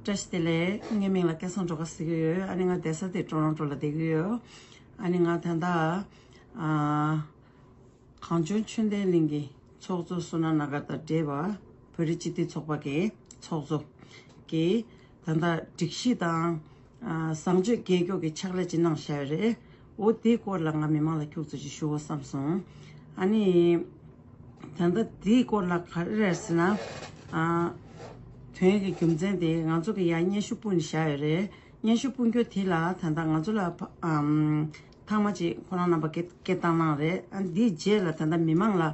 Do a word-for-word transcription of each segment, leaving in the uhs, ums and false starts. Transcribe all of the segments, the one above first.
བཀྲ་ཤིས་བདེ་ལེགས། ངའི་མིང་ལ་སྐལ་བཟང་སྒྲོལ་དཀར་ཟེར་གྱི་ཡོད། ཨ་ནི་ང་བསྡད་ས་དེ་ཊོ་རོན་ཊོ་ལ་བསྡད་ཀྱི་ཡོད། ཨ་ནི་ང་ད་ལྟ་ཨ་གངས་ལྗོངས་ཆོས་ལྡན་གླིང་གི་ཚོགས་གཙོ་བསོད་ནམས་སྣ་དཀར་དང་འབྲེལ་བ་བོད་རིགས་སྤྱི་མཐུན་ཚོགས་པ་གི་ཚོགས་གཙོ་གི་ད་ལྟ་སྒྲིག་གཞི་དང་ཨ་བཟང་སྤྱོད་རྒྱལ་སྐྱོག་གི་ཕྱག་ལས་ཅིག་གནང་བཞག་ཡོད་རེད། འོ་དེའི་སྐོར་ལ་ང་མི་མང་ལ་ཁྱུག་ཙམ་ཅིག་ཞུ་དགོས་བསམ་སོང་། ཨ་ནི། ད་ལྟ་དེའི་སྐོར་ལ་ག་རེ་རེད་ཟེར་ན། ཨ། དོན་གྱི་རྒྱུ་མཚན་དེ་ང་ཚོ་གི་ཡང་སྙན་ཞུ་སྤུངས་ནས་བཞག་ཡོད་རེད། སྙན་ཞུ་སྤུངས་རྒྱུ་དེ་ལ་ད་ལྟ་ང་ཚོ་ལ་ཕ་ཨམ། ཐེངས་མ་གཅིག་ཁོ་རང་རྣམ་པ་སྐད་སྐད་བཏང་གནང་རེད། ཨ་འདིའི་རྗེས་ལ་ད་ལྟ་མི་མང་ལ་ཨ།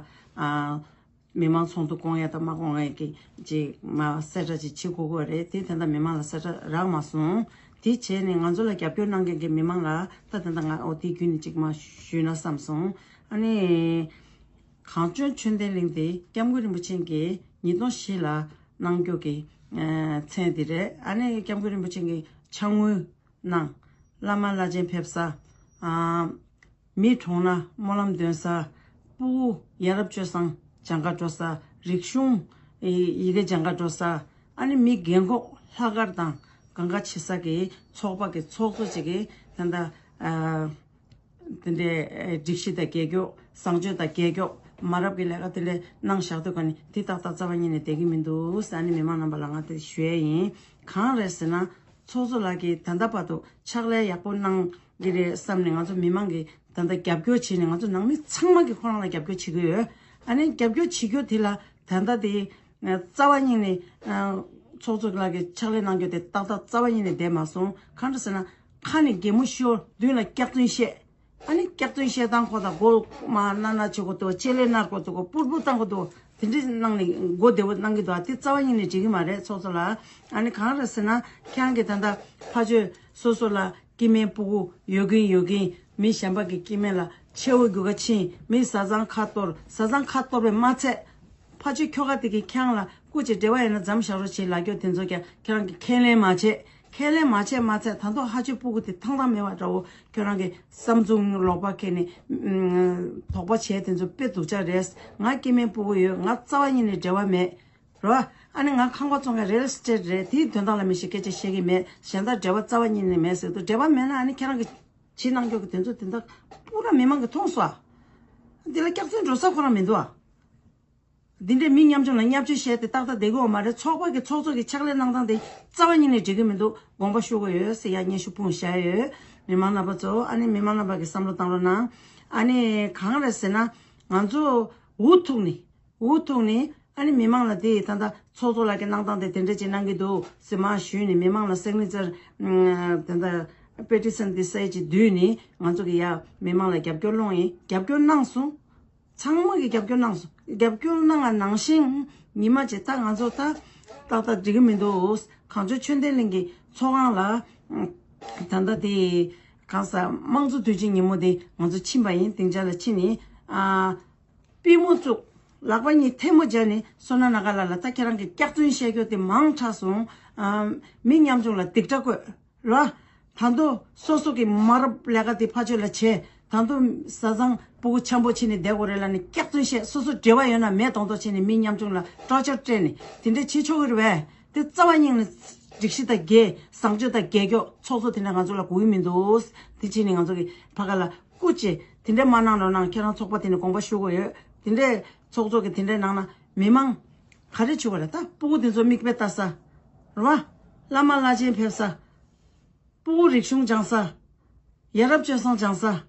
མི་མང་ཚོགས་འདུ་སྐོང་ཡ་དང་མ་སྐོང་ཡ་གི་ཅིག་མ་གསལ་བསྒྲགས་ཅིག་བྱེད་དགོས་ཀྱི་རེད། དེ་ད་ལྟ་མི་མང་ལ་གསལ་བསྒྲགས་རག་མ་སོང་། དེ་བྱས་ནས་ང་ཚོ་ལ་རྒྱབ་སྐྱོར་གནང་མཁན་གྱི་མི་མང་ལ་ད་ད་ལྟ་ང་འོ་དེ་བརྒྱུད་ནས་ཅིག་མ་ཞུས་ན་བསམ་སོང་། ཨ་ནི། གངས་ལྗོངས་ཆོས་ལྡན་གླིང་དེ་སྐྱབས་མགོན་རིན་པོ་ཆེ་གིས་ཉིས་སྟོང་བཞི་ལ་གནང་རྒྱུ་གི་ཨ་མཚན་དེ་རེད། ཨ་ནི་སྐྱབས་མགོན་རིན་པོ་ཆེ་གིས་ཕྱག་དངུལ་གནང་། བླ་མ་བླ་ཆེན་ཕེབས་ས། ཨ་མི་གྲོངས་ན་སྨོན་ལམ་འདོན་ས། སྤུ་གུ་ཡ་རབས་སྤྱོད་བཟང་སྦྱང་ག་འགྲོ་ས། རིག་གཞུང་ཡི་གེ་སྦྱང་ག་འགྲོ་ས། ཨ་ནི་མི་རྒན་གོག་ལྷག་དཀར་དང་གང་ག་བྱེད་ས་གི་ཚོགས་པ་གི་ཚོགས་གཙོ་ཅིག་གིས་ད་ལྟ་ཨ། དེ་འདྲའི་སྒྲིག་གཞི་དང་རྒྱལ་སྐྱོག་བཟང་སྤྱོད་དང་རྒྱལ་སྐྱོག་མ་རབས་ཀྱི་ལས་ཀ་དེ་འདྲ་གནང་བཞག་དུས་ག་ནི་དེ་ཏག་ཏག་རྩ་བ་ཉིད་ནས་བསྡད་ཀྱི་མི་འདུག་ཟེར། ཨ་ནི་མི་མང་རྣམ་པ་ལ་ང་དེ་ཞུ་ཡས་ཡིན། གང་རེད་ཟེར་ན། ཚོགས་གཙོ་ལགས་ཀྱིས་ད་ལྟ་བར་དུ་ཕྱག་ལས་ཡག་པོ་གནང་གི་རེད་བསམ་ནས་ང་ཚོ་མི་མང་གིས་ད་ལྟ་རྒྱབ་སྐྱོར་བྱས་ནས་ང་ཚོ་ནང་མི་ཚང་མ་གིས་ཁོ་རང་ལ་རྒྱབ་སྐྱོར་བྱེད་ཀྱི་ཡོད། ཨ་ནི་རྒྱབ་སྐྱོར་བྱེད་རྒྱུ་དེ་ལ་ད་ལྟ་དེ་རྩ་བ་ཉིད་ནས་ཚོགས་གཙོ་ལགས་ཀྱིས་ཕྱག་ལས་གནང་རྒྱུ་དེ་ཏག་ཏག་རྩ་བ་ཉིད་ནས་བསྡད་མ་སོང་། གང་འདྲ་ཟེར་ན། ཁ་ནས་གད་མོ་ཤོར། མདུན་ལ་སྐྱག་རྫུན་བཤད། ཨ་ནི་སྐྱག་རྫུན་བཤད་སྟངས་ཁོ་དང་མགོ་མ་ན་ན་བྱེད་དགོས་འདུག་ལྕེ་ལེ་ན་དགོས་འདུག་སྤུར་སྤུར་བཏང་དགོས་འདུག་དེ་འདྲ་གནང་ནས་མགོ་བདེ་བོ་གནང་གི་འདུག་ཨ་དེ་རྩ་བ་ཉིད་ནས་འགྲིག་གི་མ་རེད། ཚོགས་གཙོ་ལགས། ཨ་ནི་གང་རེད་ཟེར་ན། ཁྱེད་རང་གིས་ད་ལྟ་ཕ་ཆོས་སོ་སོ་ལ་སྐྱེ་དམན་སྤུ་གུ་ཡོད་ཀྱིན་ཡོད་ཀྱིན་མི་གཞན་པ་གི་སྐྱེ་དམན་ལ་ཆེ་བོ་རྒྱུ་ག་ཕྱིན། མི་བཟའ་ཚང་ཁ་གཏོར། བཟའ་ཚང་ཁ་གཏོར་བས་མ་ཚད། ཕ་ཆོས་ཁྱོ་ག་དེ་གིས་ཁྱེད་རང་ལ་སྐུ་མཁྱེན་འབྲེལ་བ་ཡོད་ན་མཚམས་བཞག་རོགས་བྱེད་ལབ་རྒྱུ་དེ་ཚོ་ཀྱང་ཁྱེད་རང་གིས་ཁས་ལེན་མ་བྱས། ཁས་ལེན་མ་བྱས་མ་ཚད་ད་དུང་ཕ་ཆོས་སྤུ་གུ་དེ་ཐང་ཐང་མེད་པ་འདྲ་བོ་ཁྱོད་རང་གི་བསམ་ཚུལ་ལོག་པ་ཁྱེར་ནས་ཨམ་དོགས་པ་བྱས་དེ་ཚོ་དཔེ་སྡུག་ཅག་རེད། ང་སྐྱེ་དམན་སྤུ་གུ་ཡོད། ང་རྩ་བ་ཉིད་ནས་འབྲེལ་བ་མེད་རོ། ཨ་ནི་ང་ཁང་པ་བཙོང་མཁན་རི་ཡལ་ཨེ་སི་ཊེཊ་རེད། དེའི་དོན་དག་ལ་མི་ཤེས། སྐད་ཆ་བཤད་ཀྱི་མེད། གཞན་དག་འབྲེལ་བ་རྩ་བ་ཉིད་ནས་མེད་ཟེར་དུས། འབྲེལ་བ་མེད་ན་ཨ་ནི་ཁྱེད་རང་གིས་བྱེད་གནང་རྒྱུ་གི་དེ་ཚོ་དེ་འདྲ་པུ་ར་མི་མང་གིས་མཐོང་སོང་ཨ། འདི་ལ་སྐྱག་རྫུན་འགྲོ་ས་ཁོ་རང་མི་འདུག་ཨ། འདི་འདྲའི་མི་ཉམ་ཆུང་ལ་བརྙས་བཅོས་བྱས་ཏེ་ཏག་ཏག་བསྡད་ཀྱི་ཡོད་མ་རེད། ཚོགས་པ་གི་ཚོགས་གཙོ་གི་ཕྱག་ལས་གནང་སྟངས་དེ་རྩ་བ་ཉིད་ནས་འགྲིག་གི་མི་འདུག་དགོངས་པ་ཞུ་དགོས་ཡོད་ཟེར་ཡ་སྙན་ཞུ་སྤུངས་བཞག་ཡོད། མི་མང་རྣམ་པ་ཚོ། ཨ་ནི་མི་མང་རྣམ་པ་གིས་བསམ་བློ་བཏང་རོགས་གནང་། ཨ་ནི་གང་རེད་ཟེར་ན། ང་ཚོ་འུ་ཐུག་ནས་འུ་ཐུག་ནས་ཨ་ནི་མི་མང་ལ་དེ་ད་ལྟ་ཚོགས་གཙོ་ལགས་ཀྱིས་གནང་སྟངས་དེ་དེ་འདྲ་ཅིག་གནང་གི་འདུག་ཟེར་མར་ཞུས་ནས་མི་མང་ལ་སིག་ནེ་ཅར་དེ་འདྲ་པེ་ཊི་ཤན་དེ་སེ་ཅིག་བསྡུས་ནས་ང་ཚོ་གི་ཡ་མི་མང་ལ་རྒྱབ་སྐྱོར་སློང་ཡིན། རྒྱབ་སྐྱོར་གནང་སོང་། ཚང་མ་གིས་རྒྱབ་སྐྱོར་གནང་སོང་། རྒྱབ་སྐྱོར་གནང་བ་ནང་བཞིན་ཉི་མ་གཅིག་ད་ང་ཚོ་ད་ཏག་ཏག་འགྲིག་གི་མི་འདུག་གངས་ལྗོངས་ཆོས་ལྡན་གླིང་གི་ཚོགས་ཁང་ལ་ད་ལྟ་དེ་གང་ཟག་དམངས་གཙོ་དུས་ཆེན་ཉིན་མོ་དེ་ང་ཚོ་ཕྱིན་པ་ཡིན། སྡིངས་ཆ་ལ་ཕྱིན་ནས་ཨ་པུས་མོ་བཙུགས། ལག་པ་གཉིས་ཐལ་མོ་སྦྱར་ནས་བསོད་ནམས་སྣ་དཀར་ལགས་ལ། ད་ཁྱེད་རང་གིས་སྐྱག་རྫུན་བཤད་རྒྱུ་དེ་མང་དྲགས་སོང་། ཨ་མི་ཉམ་ཆུང་ལ་སྡིགས་སྒྲ་བཀོད། ར། ད་དུང་སོ་སོ་གི་མ་རབས་ལས་ཀ་དེ་ཕ་ཆོས་ལ་བྱས། ད་དུང་བཟའ་ཚང་སྤུ་གུ་འཆམ་པོ་བྱས་ནས་བསྡད་དགོས་རེད་ལབ་ནས་སྐྱག་རྫུན་བཤད། སོ་སོ་འབྲེལ་བ་ཡོད་ན་མེད་མདོག་མདོག་བྱས་ནས་མི་ཉམ་ཆུང་ལ་ཊོར་ཅར་སྤྲད་ནས་དེ་འདྲ་བྱེད་ཆོག་གི་རེད་པས། དེ་རྩ་བ་ཉིད་ནས་སྒྲིག་གཞི་དང་འགལ། བཟང་སྤྱོད་དང་འགལ་སྐྱོག་ཚོགས་གཙོ་དེ་འདྲ་ང་ཚོ་ལ་དགོས་ཀྱི་མི་འདུག་དེ་བྱས་ནས་ང་ཚོ་གི་ཕ་ག་ལ་སྐུ་མཁྱེན་དེ་འདྲ་མ་གནང་རོགས་གནང་། ཁྱེད་རང་ཚོགས་པ་དེ་ནས་དགོངས་པ་ཞུ་དགོས་ཡོད། དེ་འདྲ་ཚོགས་གཙོ་གི་དེ་འདྲ་གནང་ན་མི་མང་ག་རེ་བྱེད་དགོས་རེད། ད་སྤུ་གུ་དེ་ཚོ་མིག་དཔེ་ལྟ་ས་རེད་པ། བླ་མ་བླ་ཆེན་ཕེབས་ས། སྤུ་གུ་རིག་གཞུང་སྦྱང་ས། ཡ་རབས་སྤྱོད་བཟང་སྦྱང་ས།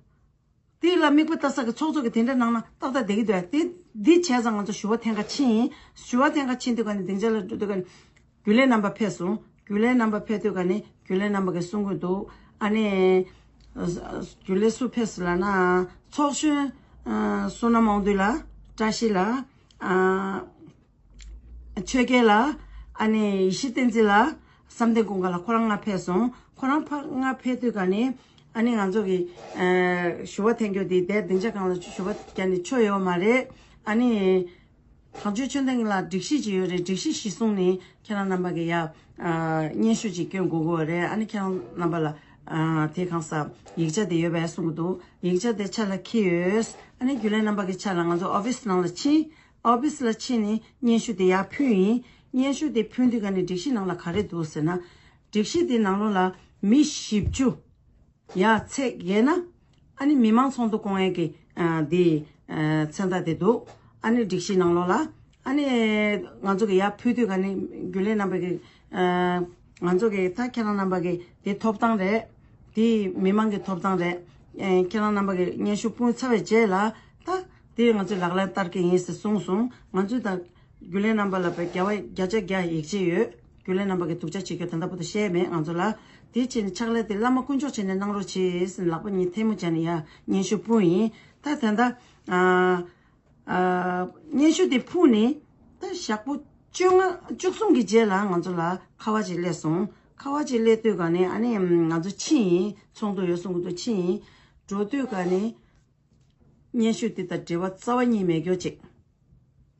དེ་ལ་མིག་དཔེ་ལྟ་ས་གི་ཚོགས་གཙོ་གི་དེ་འདྲ་གནང་ན་ཏག་ཏག་བསྡད་ཀྱི་འདུག་དེ་འདི་བྱས་ཙང་ང་ཚོ་ཞུ་བ་འཐེན་ག་ཕྱིན་ཡིན། ཞུ་བ་འཐེན་ག་ཕྱིན་དུས་ག་ནས་སྡིངས་ཆ་ལ་འགྲོ་དུས་ག་ནས་རྒྱུན་ལས་རྣམ་པ་ཕེབས་སོང་། རྒྱུན་ལས་རྣམ་པ་ཕེབས་དུས་ག་ནས་རྒྱུན་ལས་རྣམ་པ་གིས་གསུང་གི་འདུག་ཨ་ནི་རྒྱུན་ལས་སུ་ཕེབས་སོང་ལབ་ན། ཚོགས་གཞོན་བསོད་ནམས་དབང་འདུས་ལགས། བཀྲ་ཤིས་ལགས། ཨ། ཆོས་རྒྱལ་ལགས། ཨ་ནི་ཡེ་ཤེས་བསྟན་འཛིན་ལགས། བསམ་གཏན་ཀུན་དགའ་ལགས། ཁོ་རང་སྔ་ཕེབས་སོང་། ཁོ་རང་ཕ་སྔ་ཕེབས་དུས་ག་ནས་ཨ་ནི་ང་ཚོ་གི་ཨ་ཞུ་བ་འཐེན་རྒྱུ་དེ་དེར་སྡིངས་ཆ་སྒང་ལ་ཞུ་བ་བརྒྱབ་ནས་ཆོ་ཡོད་མ་རེད། ཨ་ནི་གངས་ལྗོངས་ཆོས་ལྡན་ལ་སྒྲིག་གཞི་ཅིག་ཡོད་རེད། སྒྲིག་གཞི་གཞིར་བཟུང་ནས་ཁྱེད་རང་རྣམ་པ་གི་ཡ་ཨ་སྙན་ཞུ་ཅིག་སྐྱོན་དགོས་ཀྱི་ཡོད་རེད། ཨ་ནི་ཁྱེད་རང་རྣམ་པ་ལ་ཨ་དེ་གང་ཟག་ཡིག་ཆ་དེ་ཡོད་པས་གསུང་གི་འདུག་ཡིག་ཆ་དེ་ཕྱག་ལ་འཁྱེར་ཡོད། ཨ་ནི་རྒྱུན་ལས་རྣམ་པ་གི་ཕྱག་ལ་ང་ཚོ་ཨོ་ཕིས་ནང་ལ་ཕྱིན། ཨོ་ཕིས་ལ་ཕྱིན་ནས་སྙན་ཞུ་དེ་ཡར་ཕུལ་ཡིན། སྙན་ཞུ་དེ་ཕུལ་དུས་ག་ནས་སྒྲིག་གཞི་ནང་ལ་ག་རེ་འདུག་ཟེར་ན། སྒྲིག་གཞི་དེ་ནང་ལོགས་ལ་མི་བཞི་བཅུ་ཡར་ཚད་བརྒལ་ན། ཨ་ནི་མི་མང་ཚོགས་འདུ་སྐོང་ཡས་ཀྱི་ཨ་དེ་ཨ་མཚན་རྟགས་དེ་འདུག་ཨ་ནི་སྒྲིག་གཞི་ནང་ལོགས་ལ། ཨ་ནི་ང་ཚོ་གི་ཡར་ཕུལ་དུས་ག་ནས་རྒྱུན་ལས་རྣམ་པ་གི་ཨ་ང་ཚོ་གི་ད་ཁྱེད་རང་རྣམ་པ་གི་དེ་ཐོབ་ཐང་རེད། དེ་མི་མང་གི་ཐོབ་ཐང་རེད། ཨ་ཁྱེད་རང་རྣམ་པ་གི་སྙན་ཞུ་སྤུངས་ཚར་བའི་རྗེས་ལ་ད་དེ་ང་ཚོས་ལག་ལེན་བསྟར་གི་ཡིན་ཟེར་གསུངས་སོང་། ང་ཚོས་ད་རྒྱུན་ལས་རྣམ་པ་ལ་བརྒྱ་བ་བརྒྱ་ཆ་བརྒྱ་ཡིད་ཆེས་ཡོད། རྒྱུན་ལས་རྣམ་པ་གི་སྡུག་ཅག་བྱེད་རྒྱུ་དེ་འདྲ་པོ་དེ་བཤད་མེད་ང་ཚོ་ལ། དེ་བྱས་ནས་ཕྱག་ལས་དེ་བླ་མ་དཀོན་མཆོག་བྱས་ནས་གནང་རོགས་བྱེད་ཟེར་ལག་པ་གཉིས་ཐལ་མོ་སྦྱར་ནས་ཡ་སྙན་ཞུ་སྤུངས་ཡིན། ད་དེ་འདྲ་ཨ་ཨ་སྙན་ཞུ་དེ་ཕུལ་ནས་ད་ཞག་པོ་བཅོ་ལྔ་བཅུ་གསུམ་གྱི་རྗེས་ལ་ང་ཚོ་ལ་ཁ་པར་ཅིག་སླེབས་སོང་། ཁ་པར་ཅིག་སླེབས་དུས་ག་ནས་ཨ་ནི་ང་ཚོ་ཕྱིན་ཡིན། ཚོགས་འདུ་ཡོད་གསུང་གི་འདུག་ཕྱིན་ཡིན། འགྲོ་དུས་ག་ནས་སྙན་ཞུ་དེ་དང་འབྲེལ་བ་རྩ་བ་ཉིད་མེད་རྒྱུ་ཅིག་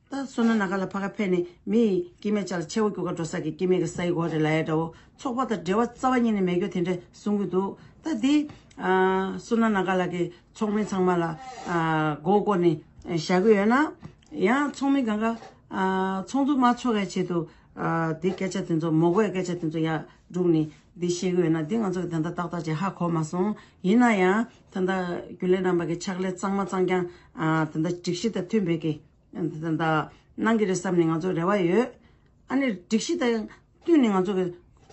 ད་བསོད་ནམས་ནཱ་ག་ལ་ཕ་ག་ཕེབས་ནས་མི་སྐྱེ་དམན་ཅག་ལ་ཆེ་བོ་རྒྱུ་ག་འགྲོ་ས་གི་སྐྱེ་དམན་གི་ས་ཡི་གོ་རེ་ལ་ཡ་འདྲ་བོ་ཚོགས་པ་དང་འབྲེལ་བ་རྩ་བ་ཉིད་ནས་མེད་རྒྱུ་དེ་འདྲ་གསུང་གི་འདུག་ད་འདི་ཨ་བསོད་ནམས་ནཱ་ག་ལ་གི་ཚོགས་མི་ཚང་མ་ལ་ཨ་མགོ་སྐོར་ནས་བཞག་གི་ཡོད་ན། ཡང་ཚོགས་མི་གང་ག་ཨ་ཚོགས་འདུ་མ་ཚོགས་ཡ་ཆེད་དུ་ཨ་འདི་སྐད་ཆ་དེ་ཚོ་མོ་གོ་ཡ་སྐད་ཆ་དེ་ཚོ་ཡ་སྒྲུག་ནས་འདི་བཤད་གི་ཡོད་ན། འདི་ང་ཚོ་གི་ད་ལྟ་ཏག་ཏག་ཅིག་ཧ་གོ་མ་སོང་། ཡིན་ན་ཡང་ད་ལྟ་རྒྱུན་ལས་རྣམ་པ་གི་ཕྱག་ལས་གཙང་མ་གཙང་རྐྱང་ཨ་ད་ལྟ་སྒྲིག་གཞི་དང་མཐུན་པའི་གི་ད་ལྟ་གནང་གི་རེད་བསམ་ནས་ང་ཚོ་རེ་བ་ཡོད། ཨ་ནི་སྒྲིག་གཞི་དང་བསྟུན་ནས་ང་ཚོ་གི་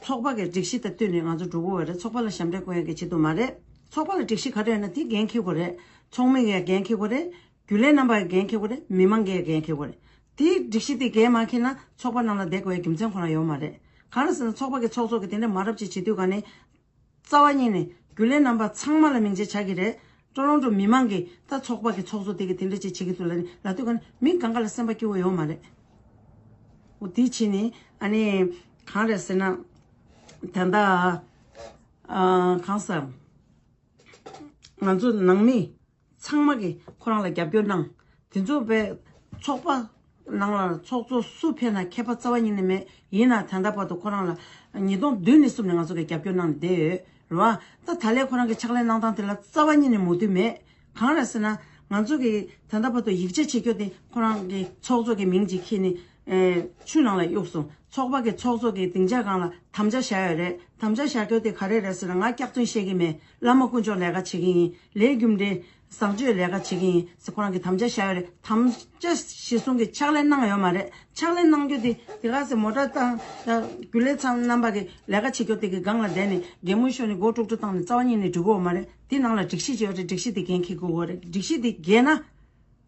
ཚོགས་པ་གི་སྒྲིག་གཞི་དང་བསྟུན་ནས་ང་ཚོ་འགྲོ་དགོས་པ་རེད། ཚོགས་པ་ལ་ཞབས་འདྲེན་སྐོང་ཡ་གི་ཆེད་དུ་མ་རེད། ཚོགས་པ་ལ་སྒྲིག་གཞི་ག་རེ་ཡོད་ན་དེ་འགན་འཁྱེར་དགོས་རེད། ཚོགས་མི་གིས་འགན་འཁྱེར་དགོས་རེད། རྒྱུན་ལས་རྣམ་པ་གིས་འགན་འཁྱེར་དགོས་རེད། མི་མང་གིས་འགན་འཁྱེར་དགོས་རེད། དེའི་སྒྲིག་གཞི་དེ་འགན་མ་འཁྱེར་ན་ཚོགས་པ་ནང་ལ་བསྡད་དགོས་པའི་རྒྱུ་མཚན་ཁོ་རང་ཡོད་མ་རེད། གང་རེད་ཟེར་ན་ཚོགས་པ་གི་ཚོགས་གཙོ་གིས་དེ་འདྲ་མ་རབས་ཅིག་བྱེད་དུས་ག་ནས་རྩ་བ་ཉིད་ནས་རྒྱུན་ལས་རྣམ་པ་ཚང་མ་ལ་མིང་ཆད་བྱ་གི་རེད། ཀྲོ་རོན་ཀྲོ་མི་མང་གིས་ད་ཚོགས་པ་གི་ཚོགས་གཙོ་དེ་གིས་དེ་འདྲ་ཅིག་བྱེད་ཀྱི་འདུག་ལབ་ནས་ལབ་དུས་ག་ནས་མི་གང་ག་ལ་སེམས་པ་སྐྱིད་པོ་ཡོད་མ་རེད། འོ་དེ་བྱས་ནས་ཨ་ནི་གང་རེད་ཟེར་ན་ད་ལྟ་ཨ་གང་ཟེར། ང་ཚོ་ནང་མི་ཚང་མ་གིས་ཁོ་རང་ལ་རྒྱབ་སྐྱོར་གནང་། དེ་ཚོ་བས་ཚོགས་པ་ནང་ལ་ཚོགས་གཙོ་སུ་ཕེབས་ན་ཁྱད་པར་རྩ་བ་ཉིད་ནས་མེད། ཡིན་ན་ད་ལྟ་བར་དུ་ཁོ་རང་ལ་ཉིས་སྟོང་བདུན་ནས་གསུམ་ནས་ང་ཚོ་གིས་རྒྱབ་སྐྱོར་གནང་ནས་བསྡད་ཡོད་རེད་བ། ད་ད་ལས་ཁོ་རང་གི་ཕྱག་ལས་གནང་སྟངས་དེ་ལ་རྩ་བ་ཉིད་ནས་མོས་མཐུན་མེད། གང་རེད་ཟེར་ན་ང་ཚོ་གིས་ད་ལྟ་བར་དུ་ཡིག་ཆ་བྱེད་རྒྱུ་དེ་ཁོ་རང་གི་ཚོགས་གཙོ་གི་མིང་ཅིག་ཁྱེར་ནས་ཨེ་ཆུ་ནང་ལ་གཡུགས་སོང་། ཚོགས་པ་གི་ཚོགས་གཙོ་གིས་སྡིངས་ཆ་སྒང་ལ་དམ་བཅའ་བཞག་ཡོད་རེད། དམ་བཅའ་བཞག་རྒྱུ་དེ་ག་རེ་རེད་ཟེར་ན་ང་སྐྱག་རྫུན་བཤད་ཀྱི་མེད། བླ་མ་དཀོན་མཆོག་ལས་ཀ་བྱེད་ཀྱི་ཡིན། ལས་རྒྱུ་འབྲས་བཟང་སྤྱོད་ལས་ཀ་བྱེད་ཀྱི་ཡིན་ཟེར་ཁོ་རང་གིས་དམ་བཅའ་བཞག་ཡོད་རེད། དམ་བཅའ་གཞིར་བཟུང་གི་ཕྱག་ལས་གནང་ཡོད་མ་རེད། ཕྱག་ལས་གནང་རྒྱུ་དེ་དེ་ག་ཟེར་མོ་ཊ་བཏང་ད་རྒྱུན་ལས་ཚང་རྣམ་པ་གི་ལས་ཀ་བྱེད་རྒྱུ་དེ་གི་སྒང་ལ་བསྡད་ནས་གད་མོ་ཤོར་ནས་མགོ་ཀྲུག་ཀྲུག་བཏང་ནས་རྩ་བ་ཉིད་ནས་འགྲིག་གི་ཡོད་མ་རེད། དེ་ནང་ལ་སྒྲིག་གཞི་ཅིག་ཡོད་རེད། སྒྲིག་གཞི་དེ་འགན་འཁྱེར་དགོས་ཀྱི་ཡོད་རེད། སྒྲིག་གཞི་དེ་འགལ་ན།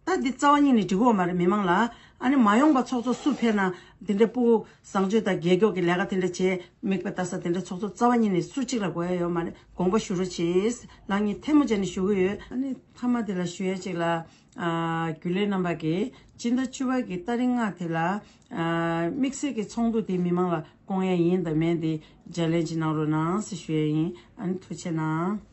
ད་འདི་རྩ་བ་ཉིད་ནས་འགྲིག་གི་ཡོད་མ་རེད། མི་མང་ལ་ཨ་ནི་མ་ཡོང་པ་ཚོགས་གཙོ་སུ་ཕེབས་ན་འདི་འདྲའི་ཕྲུ་གུ་བཟང་སྤྱོད་དང་རྒྱལ་སྐྱོང་གི་ལས་ཀ་དེ་འདྲ་བྱས་མིག་དཔེ་ལྟ་ས་དེ་འདྲ་ཚོགས་གཙོ་རྩ་བ་ཉིད་ནས་སུ་གཅིག་ལ་དགོས་ཡ་ཡོད་མ་རེད། དགོངས་པ་ཞུ་རོགས་བྱེད། ལག་གཉིས་ཐལ་མོ་སྦྱར་ནས་ཞུ་གི་ཡོད། ཨ་ནི་མཐའ་མ་དེ་ལ་ཞུ་ཡ་གཅིག་ལ་ཨ་རྒྱུན་ལས་རྣམ་པ་གིས་སྤྱི་ཟླ་བཅུ་པ་གི་ཏ་རིག་ལྔ་དེ་ལ་ཨ་དམིགས་བསལ་གྱི་ཚོགས་འདུ་དེ་མི་མང་ལ་སྐོང་ཡ་ཡིན་དང་མིན་དེ་བརྗེ་ལེན་ཅིག་གནང་རོགས་གནང་ཟེར་ཞུ་ཡ་ཡིན། ཨ་ནི་ཐུགས་རྗེ་གནང་།